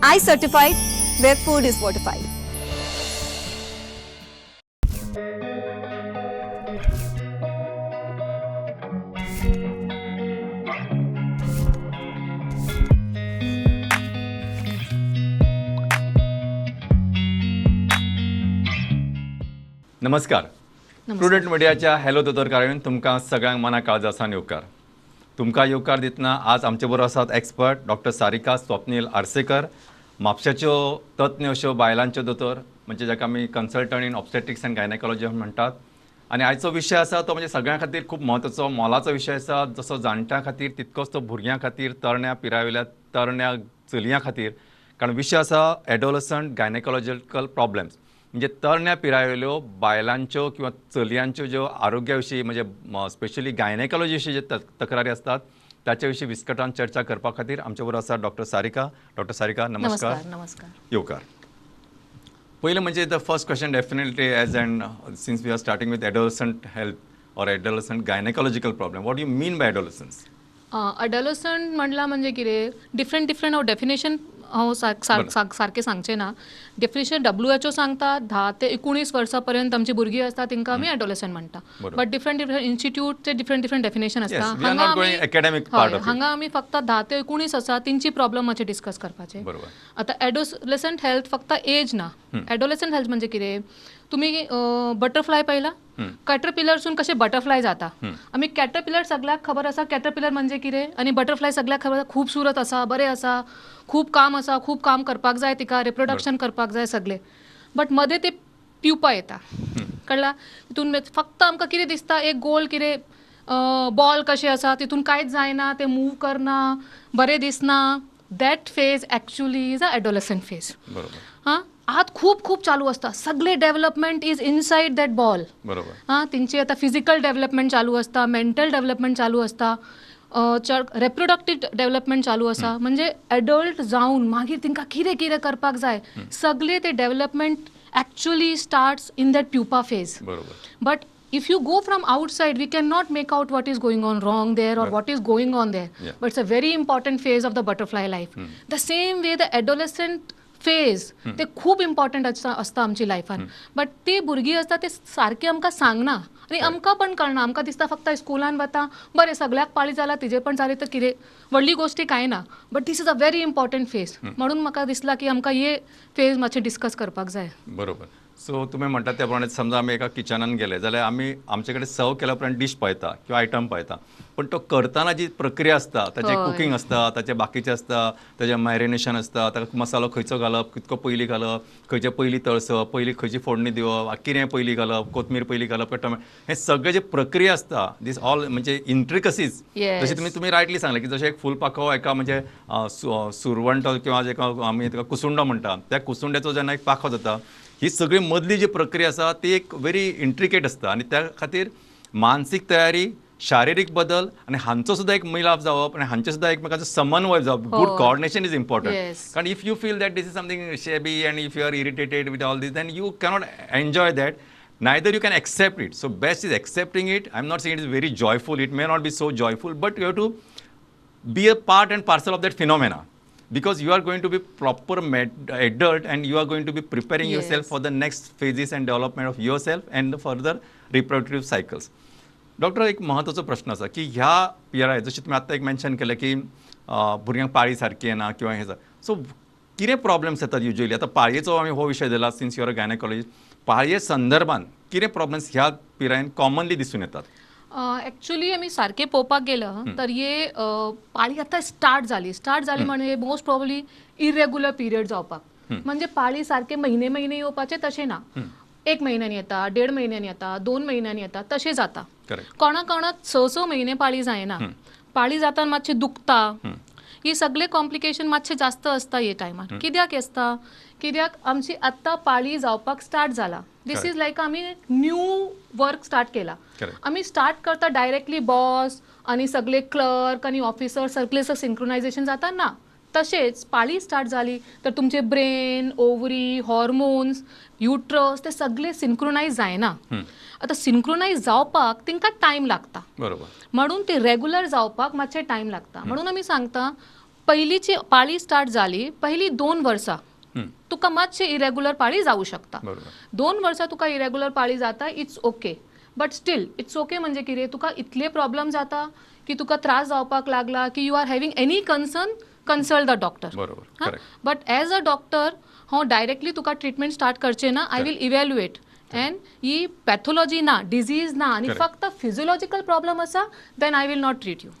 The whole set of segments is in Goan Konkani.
I certified, where food is fortified. नमस्कार. प्रुडंट मिडियाच्या हॅलो दोतोर कार्यावळीन तुमकां सगळ्यांक मना काळजासान येवकार. तुमकां येवकार दितना आज आमचे बरोबर आसात एक्सपर्ट डॉक्टर सारिका स्वप्नील आर्सेकर, म्हापशेच्यो तज्ञ अश्यो बायलांच्यो दोतोर, म्हणजे जाका आमी consultant in obstetrics and gynaecology म्हणटात. आनी आयचो विशय आसा तो म्हणजे सगळ्यां खातीर खूब म्हत्वाचो मोलाचो विशय आसा. जसो जाणट्यां खातीर तितकोच तो भुरग्यां खातीर, तरण्या पिरायेवेल्या तरण्या चलयां खातीर, कारण विशय आसा एडोलसंट गायनेकॉलॉजिकल प्रॉब्लेम्स, म्हणजे तरण्या पिरायेवेल्यो बायलांच्यो किंवा चलयांच्यो ज्यो आरोग्या विशीं म्हणजे स्पेशली गायनेकॉलॉजी विशीं जे तक्रारी आसतात ताच्या विशीं विस्कटान चर्चा करपा खातीर आमचे बरोबर आसा डॉक्टर सारिका. डॉक्टर सारिका, नमस्कार. नमस्कार. येवकार. पयलें म्हणजे the first question definitely as and since we are starting with adolescent health or adolescent gynaecological problem, what you mean by adolescence? Adolescent म्हणला म्हणजे कितें, डिफरंट डिफरंट हांव डेफिनेशन हांव सारकें सांगचें ना. डेफिनेशन WHO सांगता 10 ते 19 वर्सां पर्यंत आमची भुरगीं आसता तांकां आमी एडोलसंट म्हणटा. बट डिफरंट डिफरंट इन्स्टिट्यूटचे डिफरंट डिफरंट डेफिनेशन आसता. हांगा आमी फक्त 10 ते 19 आसा तेंची प्रॉब्लम मातशें डिस्कस करपाचें. आतां एडोलसंट हेल्थ फक्त एज ना. एडोलसंट हेल्थ म्हणजे कितें, तुमी बटरफ्लाय पळयला, कॅटरपिलरसून कशें बटरफ्लाय जाता. आमी कॅटरपिलर सगळ्याक खबर आसा कॅटरपिलर म्हणजे कितें, आनी बटरफ्लाय सगळ्याक खबर आसा खूबसुरत आसा, बरें आसा, खूब काम आसा, खूब काम करपाक जाय तिका, रिप्रोडक्शन करपाक जाय सगळें. बट मदें ते प्युपा येता, कळ्ळा. तितून फक्त आमकां कितें दिसता, एक गोल कितें बॉल कशें आसा, तितून कांयच जायना, तें मूव करना, बरें दिसना. That phase actually is a adolescent phase. हां, आत खूब खूब चालू आसता, सगळे development is inside that ball. हां, तेंची आतां फिजिकल डेव्हलपमेंट चालू आसता, मेंटल डेव्हलपमेंट चालू आसता, चड रिप्रोडक्टीव डेव्हलपमेंट चालू आसा. म्हणजे एडल्ट जावन मागीर तांकां कितें कितें करपाक जाय, सगळे ते development actually starts in that pupa phase. But if you go from outside, we cannot make out what is going on wrong there or what is going on there. Yeah. But it's a very important phase of the butterfly life. The same way the adolescent phase, ते खूब इम्पॉर्टंट आसता आमची लायफान. बट ते भुरगीं आसता ते सारके आमकां सांगना आनी आमकां पण कळना. आमकां दिसता फक्त स्कुलान वता, बरें सगळ्याक पाळी जाला, तिजे पण जाली तर कितें व्हडली गोश्टी कांय ना. But this is a very important phase. म्हणून म्हाका दिसला की आमकां हे फेज मातशें डिस्कस करपाक जाय. बरोबर. सो तुमी म्हणटा त्या प्रमाणे समजा आमी एका किचनान गेले जाल्यार आमी आमचे कडेन सर्व केल्या उपरांत डीश पळयता किंवा आयटम पळयता, पण तो करतना जी प्रक्रिया आसता, ताचें कुकींग आसता, ताचें बाकीचें आसता, ताचें मॅरिनेशन आसता, ताका मसालो खंयचो घालप, कितको पयलीं घालप, खंयचें पयलीं तळसप, पयलीं खंयची फोडणी दिवप, कितें पयलीं घालप, कोथमीर पयलीं घालप, टोमॅटो, हें सगळें जे प्रक्रिया आसता, दीस ऑल म्हणजे इंट्रिकसीज. जशें तुमी रायटली सांगलें की जशें एक फुलपाखो एका म्हणजे सुरवंट किंवा जेका आमी ताका कुसुंडो म्हणटा, त्या कुसुंड्याचो जेन्ना एक पाखो जाता, ही सगळी मदली जी प्रक्रिया आसा ती एक व्हेरी इंट्रिकेट आसता. आनी त्या खातीर मानसीक तयारी, शारिरीक बदल आनी हांचो सुद्दां एक मिलाप जावप आनी हांचे सुद्दां एकमेकांचो समन्वय जावप, good coordination is important. कारण if you feel that this is something shabby and if you are irritated with all this, then you cannot enjoy that, neither you can accept it. So best is accepting it. I am not saying it is very joyful, it may not be so joyful, but you have to be a part and parcel of that phenomena, because you are going to be proper adult and you are going to be preparing yourself for the next phases and development of yourself and the further reproductive cycles. Doctor, एक महत्वाचो प्रश्न आसा की ह्या पिरायेर जशें तुमी आत्तां एक मेन्शन केलें की भुरग्यांक पाळी सारकी येना किंवा हें, सो कितें प्रॉब्लेम्स येतात युजली? आतां पाळयेचो आमी हो विशय दिला, सिन्स your a gynaecologist, पाळये संदर्भान कितें प्रॉब्लेम्स ह्या पिरायेन कॉमनली दिसून येतात? एक्चुअली आमी सारकें पळोवपाक गेलं तर हे पाळी आतां स्टार्ट जाली, स्टार्ट जाली म्हणजे मोस्ट प्रॉब्ली इरेग्युलर पिरियड जावपाक, म्हणजे पाळी सारके म्हयने म्हयने येवपाचें तशें ना, 1 म्हयन्यांनी येता, 1.5 म्हयन्यांनी येता, 2 म्हयन्यांनी येता, तशें जाता. कोणा कोणाक 6-6 म्हयने पाळी जायना, पाळी जाता मातशें दुखता, ही सगळे कॉम्प्लिकेशन मातशें जास्त आसता हे टायमार. कित्याक आसता, कित्याक आमची आत्तां पाळी जावपाक स्टार्ट जाला. This is लायक आमी न्यू वर्क स्टार्ट केला. आमी स्टार्ट करता डायरेक्टली बॉस आनी सगळे क्लर्क आनी ऑफिसर सगळे सिंक्रोनायझेशन जाता ना. तशेंच पाळी स्टार्ट जाली तर तुमचे ब्रेन, ओवरी, हॉर्मोन्स, युट्रस ते सगळे सिंक्रोनायज जायना. आतां सिंक्रोनायज जावपाक तांकां टायम लागता, बरोबर, म्हणून ते रेगुलर जावपाक मातशें टायम लागता. म्हणून आमी सांगता पयलींची पाळी स्टार्ट जाली पहिली 2 वर्सां तुका मातशें इरेग्युलर पाळी जावं शकता. 2 वर्सां तुका इरेग्युलर पाळी जाता, it's okay, but still it's okay म्हणजे कितें, तुका इतले प्रॉब्लम जाता की तुका त्रास जावपाक लागला की you are having any concern, consult the doctor. But as a doctor हांव डायरेक्टली तुका ट्रिटमेंट स्टार्ट करचें ना, I will evaluate and he pathology ना, डिजीज ना आनी फक्त फिजियोलॉजिकल प्रॉब्लम आसा, then I will not treat you.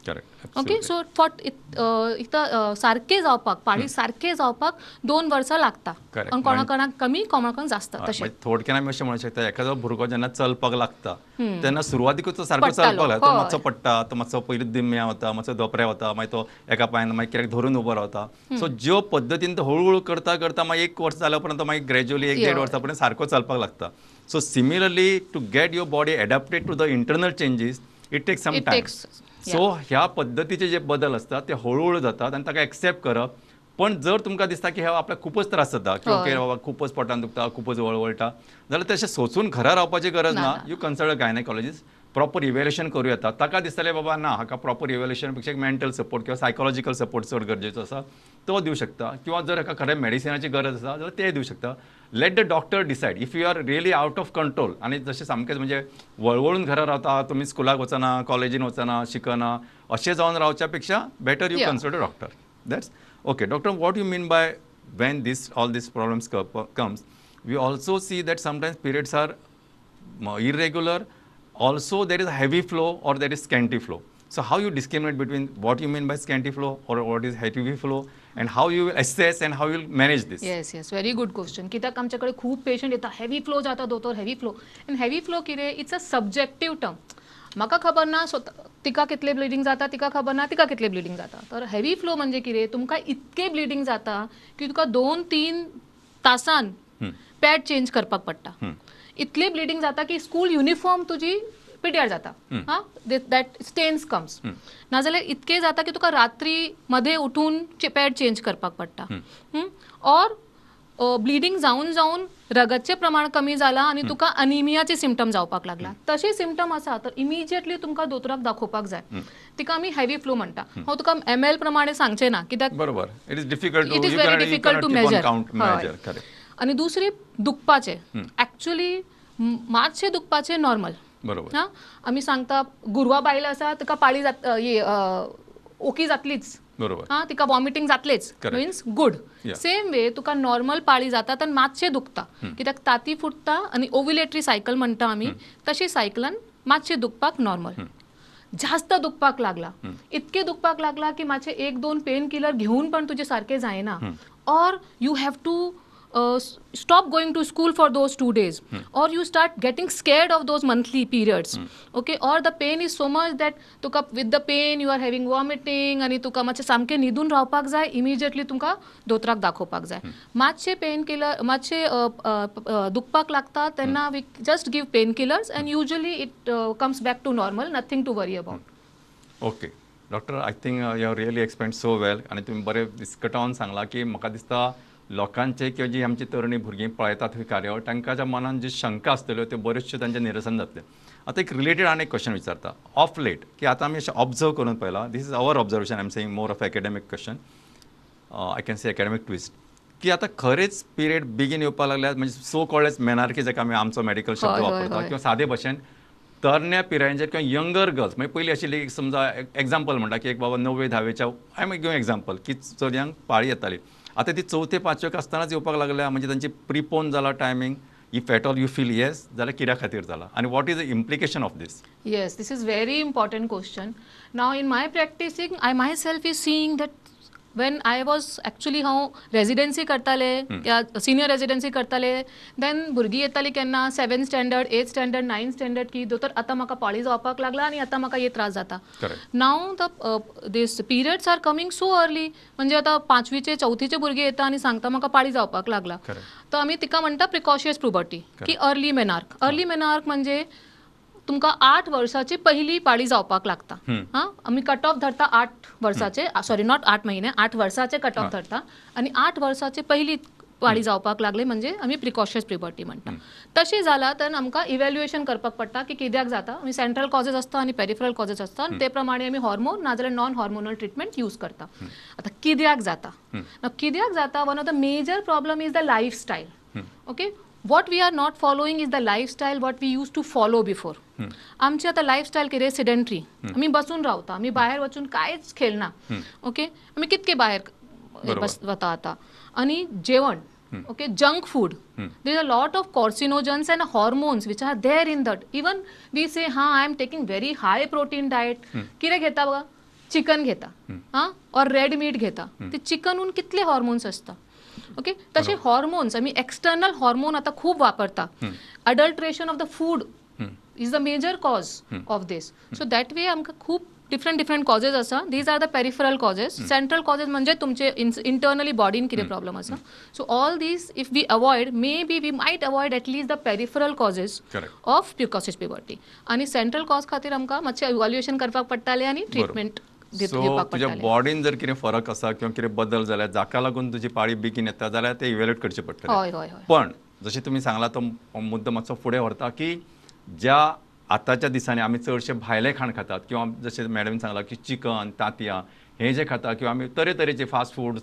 Okay, so for इथं सारकें जावपाक, पाळी सारकें जावपाक 2 वर्सां लागता, आनी कोणा कोणाक कमी, कोणा कोणाक जास्त. तशें थोडक्यान आमी अशें म्हणूंक शकता, एखादो भुरगो जेन्ना चलपाक लागता तेन्ना सुरवातीकूच तो सारको चलपाक लागता, तो मातसो पडटा, तो मातसो पयलीं दिम्या वता, मातसो दोपऱ्या वता, मागीर तो एका पांयान मागीर कित्याक धरून उबो रावता. सो ज्यो पद्दतीन तो हळूहळू करता करता मागीर 1 वर्स जाल्या उपरांत मागीर ग्रेज्युअली 1-1.5 वर्सां पर्यंत सारको चलपाक लागता. So similarly to get your body adapted to the internal changes it takes some time. So ह्या पद्दतीचे जे बदल असतात ते हळूहळू जातात आनी ताका एक्सेप्ट करप. पण जर तुमकां दिसता की हे आपल्याक खूपच त्रास जाता की ओके बाबा खूपच पोटान दुखता, खूपच वळवळटा, जाल्यार तशें सोचून घरा रावपाची गरज ना. You consult a gynaecologist, proper evaluation करूं येता. ताका दिसतलें बाबा ना हाका प्रॉपर इव्हॅल्युएशन पेक्षा एक मेंटल सपोर्ट किंवा सायकोलॉजिकल सपोर्ट चड गरजेचो आसा, तो दिवं शकता. किंवा जर हाका खरें मेडिसिनाची गरज आसा जाल्यार तें दिवं शकता. Let the doctor decide. If you are really out of control आनी जशें सामकेंच म्हणजे वळवळून घरा रावता, तुमी स्कुलाक वचना, कॉलेजीन वचना, शिकना, अशें जावन रावच्या पेक्षा better you consult a doctor. That's okay. Doctor, what you mean by when this all these problems comes, we also see that sometimes periods are irregular, also there is heavy flow or there is scanty flow. So how you discriminate between what you mean by scanty flow or what is heavy flow, and how you will assess and how you will manage this? Yes, yes, very good question. कित्याक आमच्याकडे खूप पेशंट येता, हेवी फ्लो जाता दोतोर, हेवी फ्लो. आनी हेवी फ्लो कितें, it's a subjective term. म्हाका खबर ना तिका कितले ब्लिडींग जाता, तिका खबर ना तिका कितले ब्लिडींग जाता. तर हेवी फ्लो म्हणजे कितें, तुमकां इतके ब्लिडींग जाता की तुका 2-3 तासान पॅड चेंज करपाक पडटा. इतले ब्लिडींग जाता की स्कूल युनिफॉर्म तुजी पिड्यार जाता, हां, that stains comes. नाजाल्यार इतके जाता की तुका रात्री मध्ये उठून पॅड चेंज करपाक पडटा. ऑर ब्लिडींग जावन जावन रगतचें प्रमाण कमी जाला आनी तुका अनिमियाचे सिमटम जावपाक लागला, तशे सिमटम आसा तर इमिजिएटली तुमकां दोतोराक दाखोवपाक जाय. तिका आमी हेवी फ्लो म्हणटा. हांव तुका एम एल प्रमाणे सांगचें ना कित्याक बरोबर it is difficult, it is very difficult to measure. आनी दुसरी दुखपाचें, एक्चुअली मातशें दुखपाचें नॉर्मल, बरोबर. हां, आमी सांगता गुरवा बायल आसा तिका पाळी जात ओकी जातलीच, बरोबर, हां, तिका वॉमिटींग जातलेच, मिन्स गुड. सेम वे तुका नॉर्मल पाळी जाता तर मातशें दुखता कित्याक ताती फुट्टा आनी ओव्युलेटरी सायकल म्हणटा आमी, तशी सायकलान मातशें दुखपाक नॉर्मल. जास्त दुखपाक लागला, इतके दुखपाक लागला की मातशें 1-2 पेन किलर घेवन पण तुजें सारकें जायना, or you have to stop going to school for those 2 days, or you start getting scared of those monthly periods, okay, or the pain is so much that तुका with the pain you are having vomiting आनी तुका मातशें सामकें न्हिदून रावपाक जाय, इमिजिएटली तुमकां दोतोराक दाखोवपाक जाय. मातशें पेन किलर मातशें दुखपाक लागता तेन्ना we just give pain killers and usually it comes back to normal, nothing to worry about. Okay doctor, I think you have really explain so well आनी तुमी बरें विस्कटावन सांगलां की म्हाका दिसता लोकांचे किंवा जी आमची तरणी भुरगीं पळयतात ही कार्यावळ, तांकां मनान जी शंका आसतल्यो त्यो बऱ्योचश्यो तांचें निरसन जातलें. आतां एक रिलेटेड आनी एक क्वेश्चन विचारता ऑफ लेट की आतां आमी अशें ऑब्जर्व करून पळयलां, this is our observation, I am saying more of academic question, I can say academic twist, की आतां खरेंच पिरियड बेगीन येवपाक लागल्यात, म्हणजे सो कॉल्ड एज मेनार्की जाका आमी आमचो मेडिकल शब्द वापरता, किंवा सादे भाशेन तरण्या पिरायेचेर किंवा यंगर गर्ल्स, मागीर पयलीं आशिल्ली एक समजा एग्जाम्पल म्हणटा की एक बाबा 9वे 10वेच्या, I am give example की चलयांक पाळी येताली, आतां ती 4थे 5वेक आसतनाच येवपाक लागल्या, म्हणजे तांची प्रिपोन जाला timing. If at all you feel yes जाल्यार कित्या खातीर जाला आनी what is the implication of this? Yes, this is very important question. Now in my practicing I myself is seeing that when I was actually हांव रेजिडेन्सी करताले या सिनियर रेजिडेन्सी करताले, देन भुरगीं येतालीं केन्ना 7th standard, 8th standard, 9th standard की दोतोर आतां म्हाका पाळी जावपाक लागला आनी आतां म्हाका हे त्रास जाता. Now the this periods are coming so early, म्हणजे आतां 5वीचे 4थीचे भुरगे येता आनी सांगता म्हाका पाळी जावपाक लागला. तर आमी तिका म्हणटा प्रिकॉशियस प्रुबर्टी की अर्ली मेनार्क. अर्ली मेनार्क म्हणजे तुमकां 8 वर्साची पहिली पाळी जावपाक लागता. हां, आमी कट ऑफ धरता 8 वर्साचे, सॉरी not 8 महिने, 8 वर्साचे कट ऑफ धरता आनी 8 वर्साचे पहिली पाळी जावपाक लागले म्हणजे आमी प्रिकॉशियस प्युबर्टी म्हणटा. तशें जालां तर आमकां इव्हॅल्युएशन करपाक पडटा की कित्याक जाता. आमी सेंट्रल कॉजेज आसता आनी पेरिफरल कॉजेज आसता आनी ते प्रमाणे आमी हॉर्मोन नाजाल्यार नॉन हॉर्मोनल ट्रिटमेंट यूज करता. आतां कित्याक जाता, कित्याक जाता, one of the major problem is the lifestyle. Okay, what we are not following is the lifestyle what we use to follow before. आमची आतां लायफस्टायल कितें, सिडेंट्री, आमी बसून रावता, आमी भायर वचून कांयच खेळना. ओके, आमी कितके भायर वता आतां. आनी जेवण, okay, junk food, there is a lot of carcinogens and hormones which are there in that. Even we say हां I am taking very high protein diet, कितें घेता बघा, चिकन घेता हां ऑर रेड मीट घेता, ते चिकनून कितले हॉर्मोन्स आसता. ओके, तशे हॉर्मोन्स आमी एक्सटर्नल हॉर्मोन आतां खूब वापरता. Adulteration of the food is the major cause of this. So that way आमकां खूब डिफरंट डिफरंट कॉजेज आसा. These are the peripheral causes. Central causes म्हणजे तुमचे इंटर्नली बॉडीन कितें प्रॉब्लम आसा. So all these if we avoid, maybe we might avoid at least the peripheral causes of precocious puberty. आनी सेंट्रल कॉज खातीर आमकां मातशें इव्हॅल्युएशन करपाक पडटालें आनी ट्रिटमेंट सो तुज्या बॉडीन जर कितें फरक आसा किंवा कितें बदल जाल्यार जाका लागून तुजी पाळी बेगीन येता जाल्यार ते इव्हॅल्युएट करचें पडटलें. हय हय हय. पण जशें तुमी सांगला तो मुद्दो मातसो फुडें व्हरता की ज्या आतांच्या दिसांनी आमी चडशे भायलें खाण खातात किंवा जशें मॅडम सांगलां की चिकन, तांतयां हें जें खाता किंवा आमी तरेतरेचे फास्ट फूड,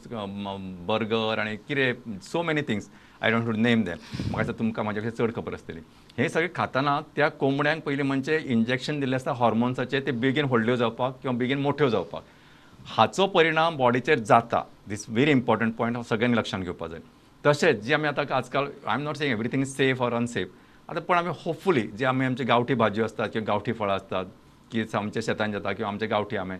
बर्गर आनी कितें so many things, I don't to name them, म्हाका दिसता तुमकां म्हाज्या पेक्षा चड खबर आसतली. हें सगळें खाताना त्या कोंबड्यांक पयलीं म्हणजे इंजेक्शन दिल्लें आसता हॉर्मोन्साचें, ते बेगीन व्हडल्यो जावपाक किंवा बेगीन मोठ्यो जावपाक. हाचो परिणाम बॉडीचेर जाता. दीस व्हेरी इम्पॉर्टंट पॉयंट सगळ्यांनी लक्षांत घेवपाक जाय. तशेंच जे आमी आतां आजकाल, I am not saying everything is safe or unsafe आतां, पण आमी होपफुली जे आमी आमची गांवठी भाजयो आसतात किंवा गांवठी फळां आसतात की आमच्या शेतान जाता किंवा आमचे गांवठी आंबे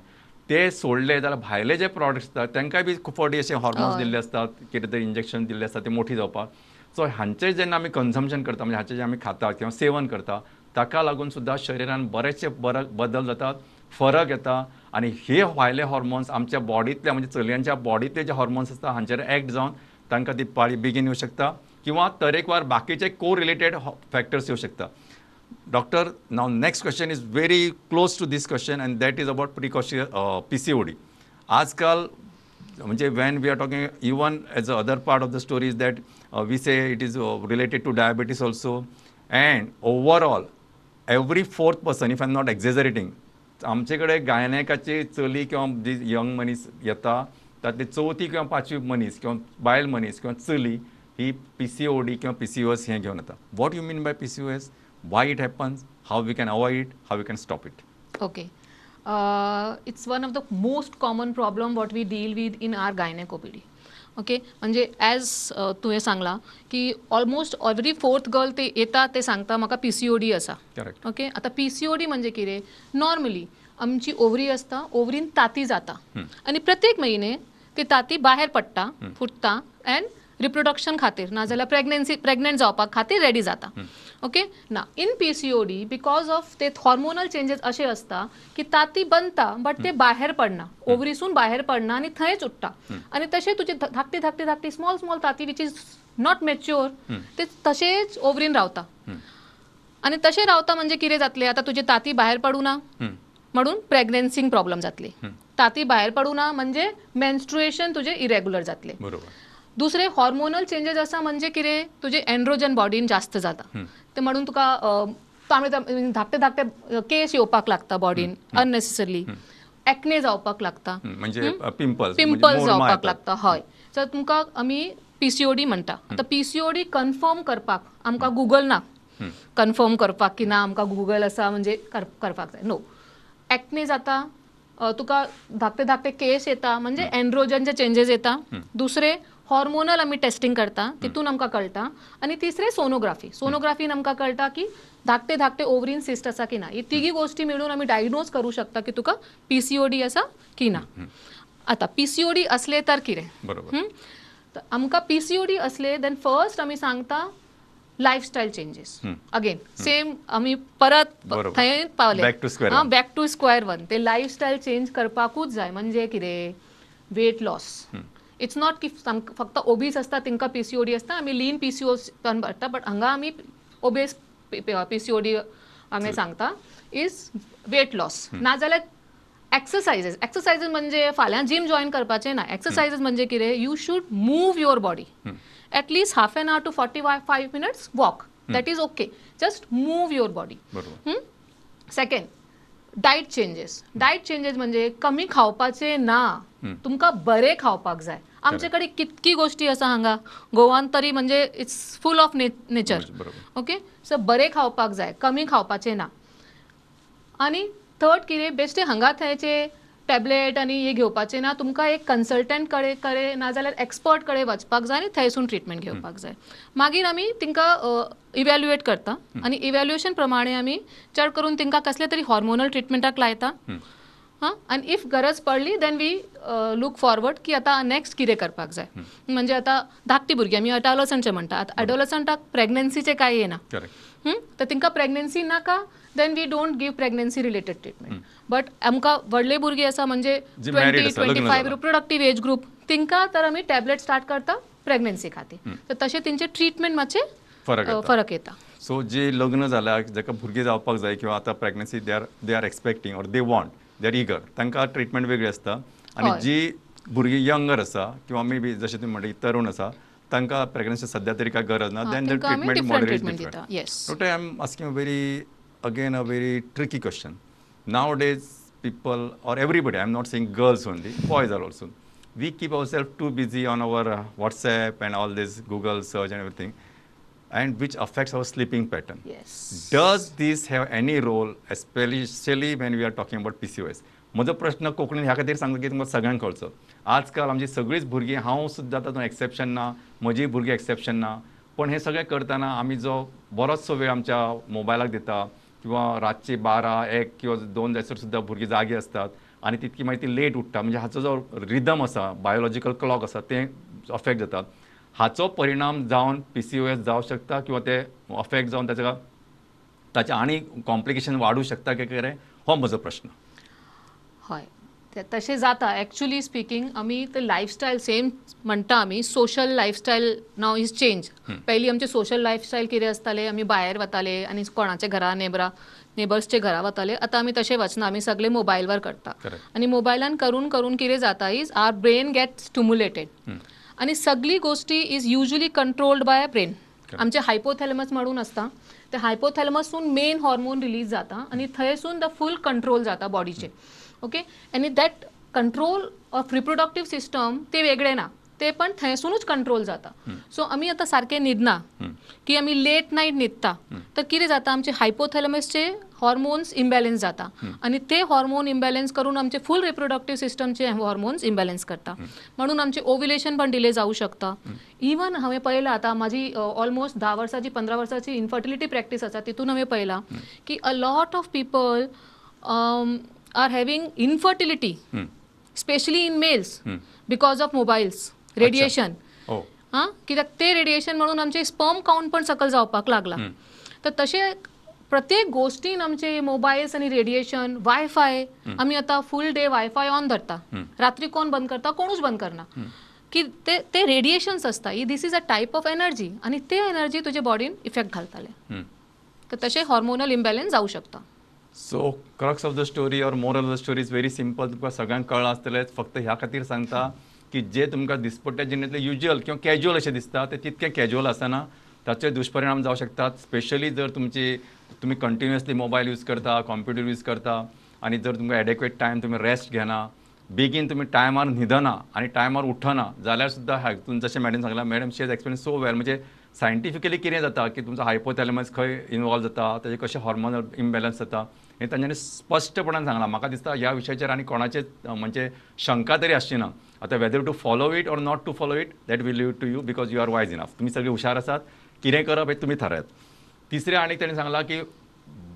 ते सोडले जाल्यार भायले जे प्रॉडक्ट्स आसतात तांकांय बी खूब फावटी अशे हॉर्मोन्स दिल्ले आसतात, कितें तरी इंजेक्शन दिल्ले आसतात ते मोठी जावपाक. सो हांचें जेन्ना आमी कन्जम्पशन करता म्हणजे हाचें जें आमी खातात किंवा सेवन करता ताका लागून सुद्दां शरिरान बरेचशे बदल जातात, फरक येता. आनी हे भायले हॉर्मोन्स आमच्या बॉडींतल्या म्हणजे चलयांच्या बॉडींतले जे हॉर्मोन्स आसता हांचेर एक्ट जावन तांकां ती पाळी बेगीन येवं शकता किंवा तरेकवार बाकीचे को रिलेटेड फॅक्टर्स येवं शकता. Doctor, now next question is very close to this question and that is about precocious PCOD. आजकाल म्हणजे when we are talking even as a other part of the story is that we say it is related to diabetes also and overall every fourth person, if I am not exaggerating, आमचे कडेन गायनेकाची चली किंवा जी यंग मनीस येता तातली चवथी किंवा पांचवी मनीस किंवा बायल मनीस किंवा चली ही PCOD किंवा PCOS हें घेवन येता. What you mean by PCOS, why it happens, how we can avoid it, how we can stop it? Okay, it's one of the most common problem what we deal with in our gynaec OPD. Okay, म्हणजे ॲज तुवें सांगलां की ऑलमोस्ट एवरी फोर्थ गर्ल ते येता ते सांगता म्हाका PCOD आसा. करेक्ट. ओके, आतां PCOD म्हणजे कितें, नॉर्मली आमची ओवरी आसता, ओवरीन तांती जाता आनी प्रत्येक म्हयने ती तांती भायर पडटा, फुट्टा एंड रिप्रोडक्शन खातीर नाजाल्यार प्रेग्नन्सी, प्रेग्नंट जावपा खातीर रेडी जाता. ओके ना, इन PCOD because of ते हॉर्मोनल चेंजेस अशे आसता की तांती बनता बट ते बाहेर पडना, ओवरीसून बाहेर पडना आनी थंयच उरता आनी तशें तुजे धाकटी धाकटी धाकटी स्मॉल स्मॉल तांती which is not mature ते तशेंच ओवरीन रावता आनी तशें रावता म्हणजे कितें जातलें, आतां तुजी तांती भायर पडूं ना म्हणून प्रेग्नन्सींग प्रॉब्लम जातली, तांती भायर पडूं ना म्हणजे मेन्स्ट्रुएशन तुजें इरेग्युलर जातलें. बरोबर. दुसरे हॉर्मोनल चेंजेस आसा म्हणजे कितें, तुजे एन्ड्रोजन बॉडीन जास्त जाता ते म्हणून तुका तांबडे धाकटे धाकटे केस येवपाक लागता बॉडीन अननेसेसरली, एक्ने जावपाक लागता, म्हणजे पिंपल्स, पिंपल्स जावपाक लागता. हय, सो तुमकां आमी PCOD म्हणटा. आतां PCOD confirm करपाक आमकां गुगल ना, कन्फर्म करपाक की ना आमकां गुगल आसा म्हणजे करपाक जाय, नो. एक्ने जाता, तुका धाकटे धाकटे केस येता म्हणजे एन्ड्रोजनचे चेंजेस येता. दुसरे हॉर्मोनल आमी टेस्टिंग करता तितून आमकां कळटा. आनी तिसरें सोनोग्राफी, सोनोग्राफीन आमकां कळटा की धाकटे धाकटे ओवरीन सिस्ट आसा की ना. ही तिगी गोश्टी मेळून आमी डायग्नोज करूं शकता की तुका PCOD आसा की ना. आतां PCOD असले तर कितें, तर आमकां PCOD असले then first आमी सांगता लायफस्टायल चेंजीस. अगेन सेम आमी परत थंय पावले, बॅक टू स्क्वेअर वन. ते लायफस्टायल चेंज करपाकूच जाय. म्हणजे कितें, वेट लॉस. It's not की फक्त ओबीस आसता तांकां PCOD आसता, आमी लीन PCOS भरता, बट हांगा आमी ओबेस PCOD आमी सांगता is weight loss. नाजाल्यार एक्सरसायजीस. एक्सरसायजीस म्हणजे फाल्यां जीम जॉयन करपाचें ना. एक्सरसायजीस म्हणजे कितें, you should move your body at least half an hour to 45 minutes walk, that is okay, just move your body. Second, diet changes. Diet changes म्हणजे कमी खावपाचें ना, तुमकां बरें खावपाक जाय. आमचे कडेन कितकी गोश्टी आसा हांगा गोवान तरी, म्हणजे it's full of nature. Okay, so बरें खावपाक जाय, कमी खावपाचें ना. आनी थर्ड कितें, बेश्टे हांगा थंयचे टॅबलेट आनी हे घेवपाचें ना, तुमकां एक कन्सल्टंट कडेन कडे नाजाल्यार एक्सपर्ट कडेन वचपाक जाय आनी थंयसून ट्रिटमेंट घेवपाक जाय. मागीर आमी तांकां इव्हॅल्युएट करता आनी इव्हॅल्युएशन प्रमाणे आमी चड करून तांकां कसले तरी हॉर्मोनल ट्रिटमेंटाक लायता. हां, आनी if गरज पडली then we look forward की आतां नॅक्स्ट कितें करपाक जाय. म्हणजे आतां धाकटी भुरगीं आमी अडोलसंटचे म्हणटा, आतां अडोलसंटाक प्रेग्नन्सीचें कांय येना, तर तांकां प्रेग्नन्सी नाका, then we don't give pregnancy related treatment. But आमकां व्हडले भुरगीं आसा म्हणजे 20 25 रिप्रोडक्टीव एज ग्रूप, तांकां तर आमी टॅबलेट स्टार्ट करता प्रेग्नन्सी खातीर. तर तशें तेंचे ट्रिटमेंट मातशें फरक येता. सो जे लग्न जाल्या, जाका भुरगीं जावपाक जाय किंवा आतां pregnancy they are expecting or they want, they are eager, तांकां ट्रिटमेंट वेगळी आसता. आनी जी भुरगीं यंगर आसा किंवा मे बी जशें तुमी म्हणटा तरुण आसा, तांकां प्रेग्नन्सी सद्या तरी काय गरज ना, then the treatment model is different. Doctor, I am asking very again a very tricky question. Nowadays people or everybody, I am not saying girls only, boys are also, we keep ourselves too busy on our WhatsApp and all this Google search and everything, and which affects our sleeping pattern. Yes. Does this have any role, especially when we are talking about PCOS? म्हजो प्रश्न कोंकणीन ह्या खातीर सांगता की तुमकां सगळ्यांक कळचो. आजकाल आमची सगळींच भुरगीं, हांव सुद्दां तातूंत एक्सेप्शन ना, म्हजी भुरगीं एक्सेप्शन ना, पण हें सगळें करतना आमी जो बरोचसो वेळ आमच्या मोबायलाक दिता किंवा रातची 12, 1 किंवा 2 जायसर सुद्दां भुरगीं जागी आसतात आनी तितकी मागीर ती लेट उठ्ठा. म्हणजे हाचो जो रिदम आसा, बायोलॉजिकल क्लॉक आसा, तें अफेक्ट जाता. हाचो परिणाम जावन PCOS जावं शकता किंवा ते अफेक्ट जावन ताचें आनी कॉम्प्लिकेशन वाडूं शकता काय कितें, हो म्हजो प्रश्न. हय, तशें जाता. एक्चुअली स्पिकींग आमी ते लायफस्टायल सेम म्हणटा आमी, social lifestyle now is change. पयलीं आमचे सोशल लायफस्टायल कितें आसतालें, आमी भायर वताले आनी कोणाच्या घरा नेबर्सच्या घरा वताले. आतां आमी तशें वचना, आमी सगळे मोबायलवर करता आनी मोबायलान करून करून कितें जाता is our brain get stimulated आनी सगळी गोश्टी is usually controlled by brain. आमचे हायपोथॅलमस म्हणून आसता, ते हायपोथॅलमसून मेन हॉर्मोन रिलीज जाता आनी थंयसून the full control जाता बॉडीचे. ओके, आनी that control of reproductive system ते वेगळे ना, ते पण थंयसुनूच कंट्रोल जाता. सो आमी आतां सारकें न्हिदना की आमी लेट नायट न्हिदता, तर कितें जाता, आमचे हायपोथॅलमसचे हॉर्मोन्स इम्बॅलन्स जाता आनी ते हॉर्मोन इम्बॅलन्स करून आमचे फूल रिप्रोडक्टीव सिस्टमचे हॉर्मोन्स इम्बॅलन्स करता, म्हणून आमचे ओव्युलेशन पण डिले जावं शकता. इवन हांवें पळयलां आतां म्हाजी ऑलमोस्ट 10 वर्सांची 15 वर्सांची इन्फर्टिलिटी प्रॅक्टीस आसा, तितून हांवें पळयलां की a lot of people are having infertility, especially in males, because of mobiles, radiation. हां, कित्याक ते रेडिएशन म्हणून आमचे स्पर्म काउंट पण सकल जावपाक लागला. तर तशें प्रत्येक गोश्टीन आमचे मोबायल्स आनी रेडिएशन, वायफाय, आमी आतां फूल डे वायफाय ऑन धरता, रात्री कोण बंद करता, कोणूच बंद करना, की ते ते रेडिएशन्स आसता. This is a type of energy आनी ते एनर्जी तुजे बॉडीन इफेक्ट घालताले. तर तशें हॉर्मोनल इम्बॅलन्स जावं शकता. So crux of the story or moral of the story is very simple. तुमकां सगळ्यांक कळ्ळां आसतलेंच. फक्त ह्या खातीर सांगता की जे तुमकां दिसपट्ट्या जिणेंतलें युज्युअल किंवा कॅज्युअल अशें दिसता तें तितकें कॅज्युअल आसना, ताचे दुश्परिणाम जावं शकतात. स्पेशली जर तुमी कंटिन्युअसली मोबायल यूज करता, कॉम्प्युटर यूज करता आनी जर तुमकां एडेक्वेट टायम तुमी रेस्ट घेना, बेगीन तुमी टायमार न्हिदना आनी टायमार उठना जाल्यार सुद्दां हातून जशें मॅडम सांगलां, madam she has explain so well. म्हणजे सायंटिफिकली कितें जाता की तुमचो हायपोथॅलमस खंय इनवॉल्व जाता, ताजे कशें हॉर्मोनल इम्बॅलन्स जाता, हें तांच्यांनी स्पश्टपणान सांगलां. म्हाका दिसता ह्या विशयाचेर आनी कोणाचेच म्हणजे शंका तरी आसची ना. आतां whether to follow it or not to follow it that will leave to you, because you are wise enough. तुमी सगळे हुशार आसात, कितें करप हें तुमी थारायात. तिसरें आनी ताणें सांगलां की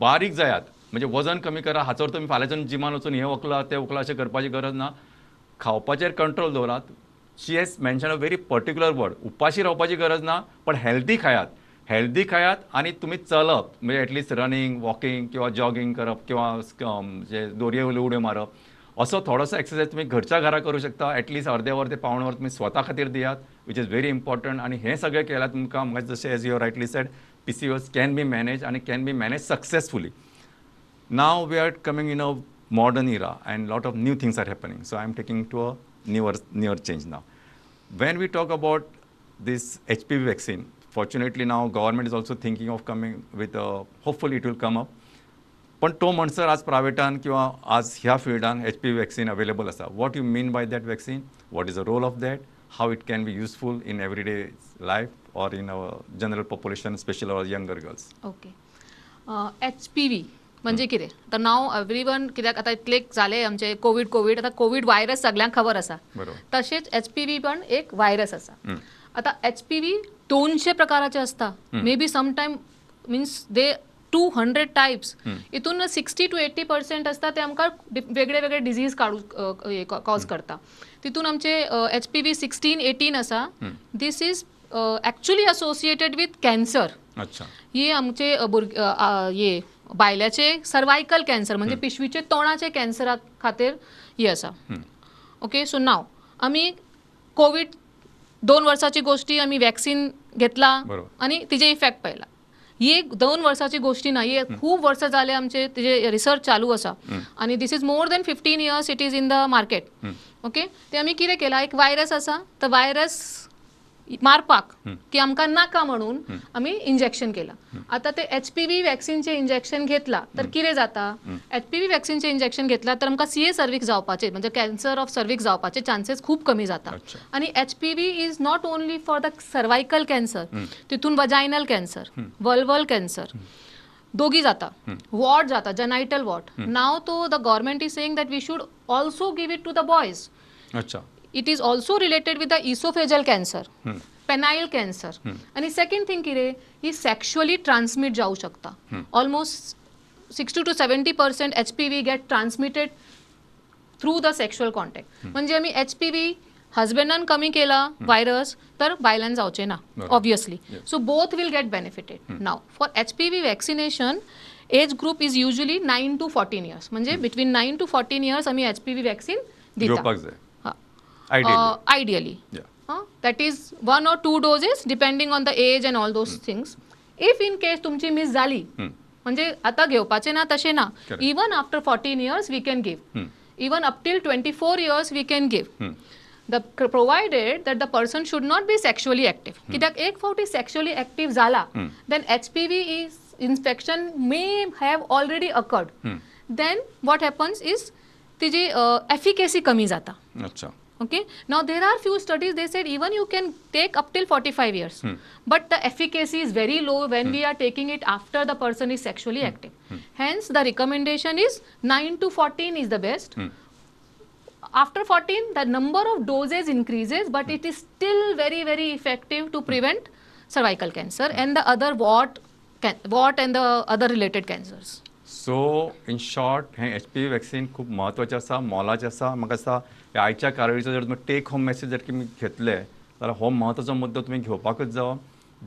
बारीक जायात, म्हणजे वजन कमी करा. हाचो तुमी फाल्यांच्यान जिमान वचून हें वखलां तें वखलां अशें करपाची गरज ना. खावपाचेर कंट्रोल दवरात. She has mention a very particular word, उपाशी रावपाची गरज ना, पण हेल्दी खायात. हेल्दी खायात आनी तुमी चलप, म्हणजे एटलिस्ट रनिंग, वॉकिंग किंवा जॉगिंग करप किंवा दोरये वयल्यो उडयो मारप, असो थोडोसो एक्सरसायज तुमी घरच्या घरा करूं शकता. एटलिस्ट अर्दे वर ते पावण वर तुमी स्वता खातीर दियात, which is very important. आनी हें सगळें केल्यार तुमकां म्हाका जशें as you rightly said, PCOS can be manage आनी can be manage successfully. Now we are coming in a modern era and lot of new things are happening. So I am taking to a newer change now. When we talk about this HPV vaccine, fortunately now government is also thinking of coming with hopefully it will come up. पण तो म्हणसर आज प्रायवेटान किंवा आज ह्या फिल्डान HPV vaccine available आसा. What you mean by that vaccine, what is the role of that, how it can be useful in everyday life or in our general population, specially our younger girls? Okay, HPV म्हणजे कितें? तर नाव एवरी वन, कित्याक आतां इतले जाले आमचे कोवीड कोवीड, आतां कोवीड व्हायरस सगल्यांक खबर आसा. तशेंच HPV पण एक व्हायरस आसा. आतां HPV 200 प्रकाराचे आसता, may be sometime means they 200 types. हितून 60 to 80% आसता ते आमकां वेगळे वेगळे डिजीज काडू कॉज करता. तितून आमचे HPV 16, 18 आसा. This is actually associated with cancer. हे आमचे हे बायल्याचे सर्वायकल कॅन्सर म्हणजे पिशवीचे तोंडाचे कॅन्सरा खातीर हे आसा. ओके, सो नाव आमी कोवीड 2 वर्साची गोश्टी आमी वॅक्सीन घेतला आनी तिजे इफेक्ट पळयला. ही एक 2 वर्साची गोष्टी ना, ही खूब वर्सां जाले आमचे तिजे रिसर्च चालू आसा आनी this is more than 15 years it is in the market. Okay, ते आमी कितें केलां, एक व्हायरस आसा, तो व्हायरस मारपाक की आमकां नाका म्हणून आमी इंजेक्शन केलां. आतां ते HPV वॅक्सिनचें इंजेक्शन घेतला तर कितें जाता, HPV वॅक्सिनचें इंजेक्शन घेतला तर आमकां CA cervix जावपाचे म्हणजे कॅन्सर ऑफ सर्विक्स जावपाचे चान्सीस खूब कमी जाता. आनी HPV is not only for the cervical cancer, तितून वजायनल कॅन्सर, वल्वल कॅन्सर दोगी जाता, वॉट जाता, जेनायटल वॉट. नाव तो the government is saying that we should also give it to the boys. It is also related with the esophageal cancer, penile cancer. आणि सेकंड थिंग कितें, ही सेक्शुअली ट्रान्समिट जावं शकता. Almost 60 to 70% HPV get transmitted through the sexual contact. म्हणजे आमी HPV हजबंडान कमी केला व्हायरस तर बायलान जावचें ना obviously. So both will get benefited. Now for HPV vaccination age group is usually 9 to 14 years, म्हणजे बिटवीन 9 to 14 years आमी HPV vaccine दिता. Ideally. That is 1 or 2 doses depending on the age and all those things. If in case तुमची मिस जाली, म्हणजे आता घेवपाचें ना तशें ना, even after 14 years we can give, even up till 24 years we can give, the provided that the person should not be sexually active. कित्याक एक फावटी सेक्शुअली एक्टिव जाला then HPV is infection may have already occurred. Then what happens is तिजी एफिकेसी कमी जाता. Okay, now there are few studies, they said even you can take up till 45 years, but the efficacy is very low when we are taking it after the person is sexually active. Hence the recommendation is 9 to 14 is the best. After 14 the number of doses increases, but it is still very very effective to prevent cervical cancer and the other wart and the other related cancers. So in short हें HPV vaccine खूब म्हत्वाचें आसा, मोलाचें आसा. म्हाका दिसता आयच्या कार्यावळीचो जर तुमी टेक होम मॅसेज जर तुमी घेतले जाल्यार हो म्हत्वाचो मुद्दो तुमी घेवपाकूच जावो.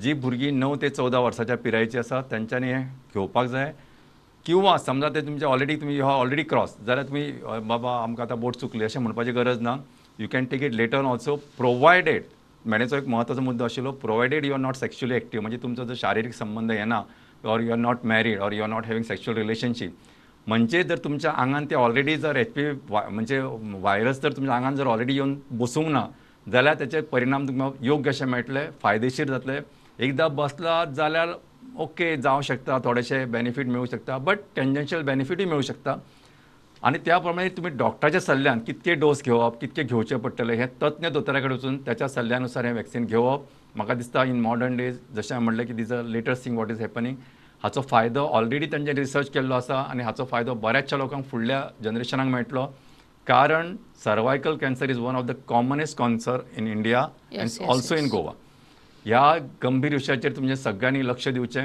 जी भुरगीं 9 ते 14 वर्साच्या पिरायेची आसा तेंच्यांनी हें घेवपाक जाय. किंवा समजा ते तुमचे ऑलरेडी तुमी ऑलरेडी क्रॉस जाल्यार तुमी बाबा आमकां आतां बोट चुकली अशें म्हणपाची गरज ना. You can take it later also, provided मॅनेचो एक म्हत्वाचो मुद्दो आशिल्लो, provided you are not sexually active, म्हणजे तुमचो जो शारिरीक संबंद येना or you are not married or you are not having sexual relationship, म्हणजे जर तुमच्या आंगान ते ऑलरेडी जर HPV म्हणजे व्हायरस जर तुमच्या आंगान जर ऑलरेडी येवन बसूंक ना जाल्यार तेचे परिणाम तुमकां योग्य अशें मेळटले, फायदेशीर जातले. एकदां बसला जाल्यार ओके जावं शकता, थोडेशे बेनिफीट मेळूं शकता, बट टेंजन्शियल बेनिफिटूय मेळूं शकता. आनी त्या प्रमाणे तुमी डॉक्टराच्या सल्ल्यान कितके डोस घेवप, कितके घेवचे पडटले हें तज्ञ दोतोरा कडेन वचून त्याच्या सल्ल्यानुसार हें वॅक्सिन घेवप. म्हाका दिसता इन मॉडर्न डेज जशें हांवें म्हणलें की these are latest thing what is happening, हाचो फायदो ऑलरेडी तांचे रिसर्च केल्लो आसा आनी हाचो फायदो बऱ्याचशा लोकांक फुडल्या जनरेशनाक मेळटलो. कारण cervical cancer is one of the commonest cancer in India and also in Goa. ह्या गंभीर विशयाचेर तुमचें सगळ्यांनी लक्ष दिवचें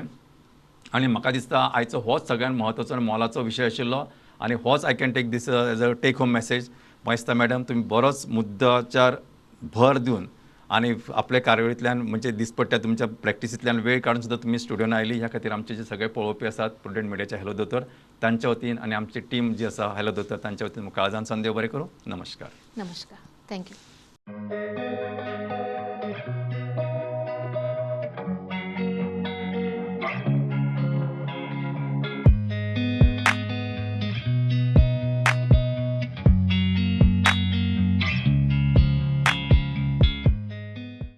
आनी म्हाका दिसता आयचो होच सगळ्यांत म्हत्वाचो आनी मोलाचो विशय आशिल्लो आनी होच I can take this as a take home message. म्हाका दिसता मॅडम तुमी बरोच मुद्द्याचेर भर दिवन आनी आपल्या कार्यावळींतल्यान म्हणजे दिसपट्ट्या तुमच्या प्रॅक्टिसींतल्यान वेळ काडून सुद्दां तुमी स्टुडियोन आयली. ह्या खातीर आमचे जे सगळे पळोवपी आसात प्रुडंट मिडियाचे हॅलो दोतोर तांच्या वतीन आनी आमची टीम जी आसा हॅलो दोतोर तांच्या वतीन काळजान संदेव बरें करूं. नमस्कार. नमस्कार, thank you.